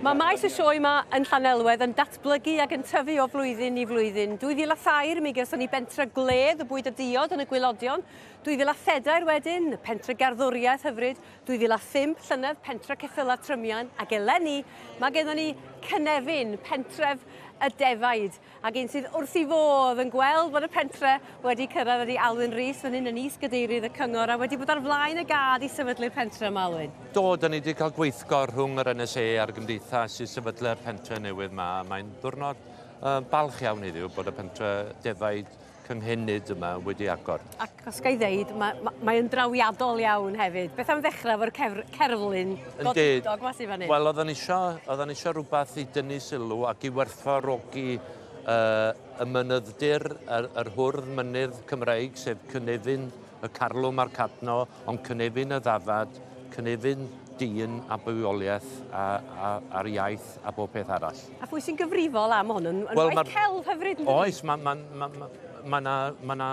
Mae maes y sioe yma yn Llanelwedd yn datblygu ac yn tyfu o flwyddyn i flwyddyn. 2003 mi gawson ni bentre gwledd y bwyd a diod yn y gwaelodion, 2004 wedyn, pentre garddwriaeth hyfryd, 2005 llynedd, pentre ceffylau trymian, ac eleni mae gennym ni Cynefin, pentref y defaid. Ac un sydd wrth ei fodd yn gweld bod y pentre wedi cyrraedd ydy Alwyn Rees fan hyn yn is-gadeirydd y cyngor a wedi bod ar flaen y gad i sefydlu'r pentre yma, Alwyn. Do, da ni wedi cael gweithgor rhwng yr NSA a'r gymdeithas i sefydlu'r pentre newydd yma. Mae'n ddiwrnod uh, balch iawn heddiw bod y pentre defaid cynhenid yma wedi agor. Ac os ga i ddeud, mae, ma, mae yn drawiadol iawn hefyd. Beth am ddechrau efo'r cefr, cerflun godidog ma sydd fan hyn? Wel, oedden ni isio, oedden ni isio rhywbeth i dynnu sylw ac i werthfawrogi uh, y mynydd-dir, yr, yr hwrdd mynydd Cymreig, sef cynefin y carlwm a'r cadno, ond cynefin y ddafad, cynefin dyn a bywioliaeth a, a, a'r iaith a bob peth arall. A phwy sy'n gyfrifol am hwn? Yn, yn well, waith celf hyfryd, yn Oes, mae ma, ma, ma, ma na, ma na,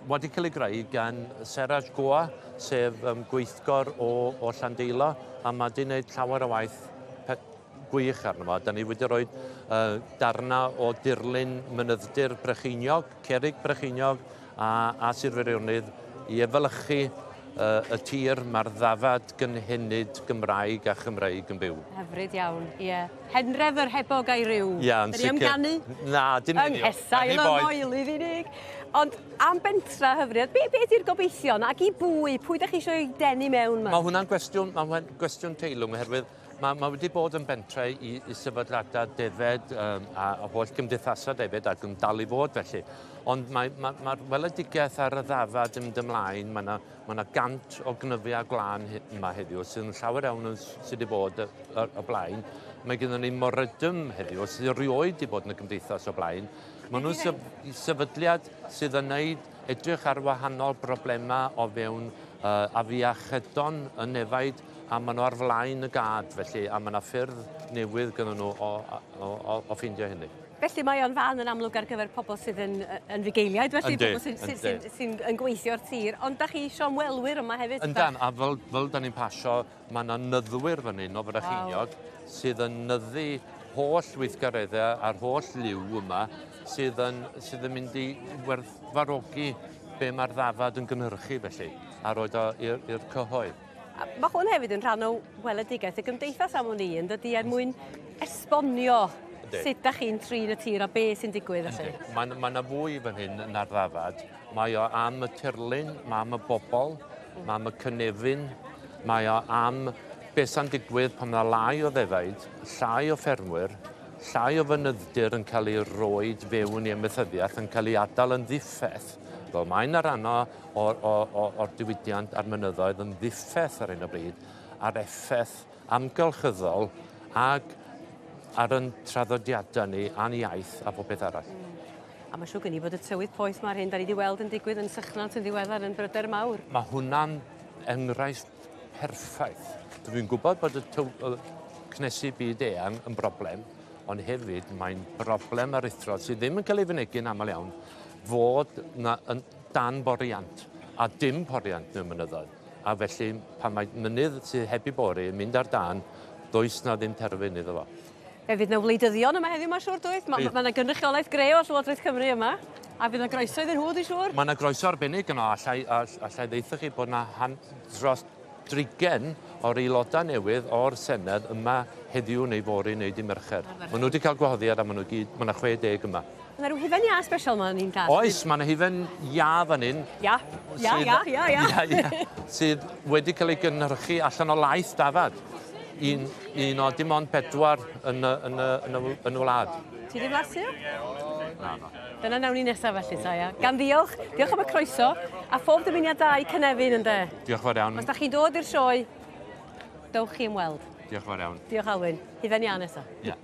wedi cael ei greu gan Seraj Goa, sef um, gweithgor o, o Llandeilo, a mae wedi gwneud llawer o waith gwych arno fo. Da ni wedi rhoi uh, darna o dirlun mynydd-dir Brycheiniog, Cerrig Brycheiniog a, a Sir Feirionnydd i efelychu uh, y tir mae'r ddafad gynhenid Gymraeg a Chymreig yn byw. Hyfryd iawn, ie. Yeah. Henref yr hebog a'i ryw. Ia, yeah, yn sicr. Yng ganu? Na, dim Yng nghesail y moelydd unig. Ond am bentra hyfryd, be, be ydy'r gobeithion ac i bwy? Pwy ydych chi eisiau ei denu mewn ma? Mae hwnna'n gwestiwn, mae hwnna'n gwestiwn teilwng oherwydd Mae, mae wedi bod yn bentre i, i sefydliadau defed um, a, a holl gymdeithasau defed ac yn dal i fod felly. Ond mae'r mae, mae, mae weledigaeth ar y ddafad yn mynd ymlaen. Mae yna mae yna gant o gnyfiau glân yma heddiw sydd yn llawer iawn yn sydd wedi bod y, y, y blaen. Mae gennym ni moredum heddiw sydd erioed wedi bod yn y gymdeithas o blaen. Maen nhw'n sef, sefydliad sydd yn neud edrych ar wahanol broblemau o fewn uh, afiachydon y nefaid a maen nhw ar flaen y gad felly, a mae yna ffyrdd newydd gyda nhw o, o, o, o ffeindio hynny. Felly mae o'n fan yn amlwg ar gyfer pobl sydd yn, yn fugeiliaid, felly Yndi, pobl sy'n sy, sy, yndi. sy, yn gweithio'r tir, ond da chi isio ymwelwyr yma hefyd? Yndan, a fel, fel da ni'n pasio, mae yna nyddwyr fan hyn o Frycheiniog sydd yn nyddu holl weithgareddau a'r holl liw yma sydd yn, sydd yn mynd i werthfawrogi be mae'r ddafad yn gynhyrchu felly, a roed o i'r cyhoedd. A mae hwn hefyd yn rhan o weledigaeth y gymdeithas am wn i, yn dydy, er mwyn esbonio Yndi. sut da chi'n trin y tir a be sy'n digwydd felly. Mae ma yna fwy fan hyn na'r ddafad. Mae o am y tirlun, mae am y bobl, mae am y cynefin, mae o am beth sy'n digwydd pan mae lai o ddefaid, llai o ffermwyr, llai o fynydd-dir yn cael ei roed fewn i amaethyddiaeth, yn cael ei adael yn ddiffeth. Fel mae yna rhan o o'r, o, o, o'r diwydiant a'r mynyddoedd yn ddiffeth ar hyn o bryd, a'r effaith amgylchyddol ag ar yn traddodiadau ni a'n iaith a pob peth arall. Mm. A mae'n siŵr gen i bod y tywydd poeth mae'r hyn da ni wedi weld yn digwydd yn Sychnant yn ddiweddar yn bryder mawr. Mae hwnna'n enghraifft perffaith. Dwi'n gwybod bod y cnesu byd eang yn broblem, ond hefyd mae'n broblem aruthrol sydd ddim yn cael ei fynegi'n aml iawn, fod na yn dan boriant a dim poriant mewn mynyddoedd. A felly pan mae mynydd sydd heb ei bori yn mynd ar dân, does na ddim terfyn iddo fo. Fe fydd 'na wleidyddion yma heddiw mae'n siŵr doedd? Mae ma 'na gynrychiolaeth gre o Llywodraeth Cymru yma. A fydd 'na groeso iddyn nhw dwi'n siŵr? Mae 'na groeso arbennig yno. Allai, allai ddeutha chi bod 'na han, dros drigen o'r aelodau newydd o'r Senedd yma heddiw neu fory neu dy Mercher. Maen nhw wedi cael gwahoddiad a maen nhw gyd, mae yna 60 yma. Mae yna rhyw hufen iâ special ma ni'n cael. Oes, mae yna hufen iâ fan hyn. Ia, ia, ia, ia, ia. Ia, ia. Sydd wedi cael ei gynhyrchu allan o laeth dafad. Un, un o dim ond pedwar yn y, yn y, yn y, yn y wlad. Ti wedi blasu o? Na, na. Dyna nawn ni nesaf felly, ta, ia. Gan ddiolch, diolch am y croeso, a phob dymuniad da i Cynefin, ynde? Diolch fawr iawn. Os da chi'n dod i'r sioe, dowch chi ymweld. Diolch fawr iawn. Diolch Alwyn. Hufen iâ nesa. Ia.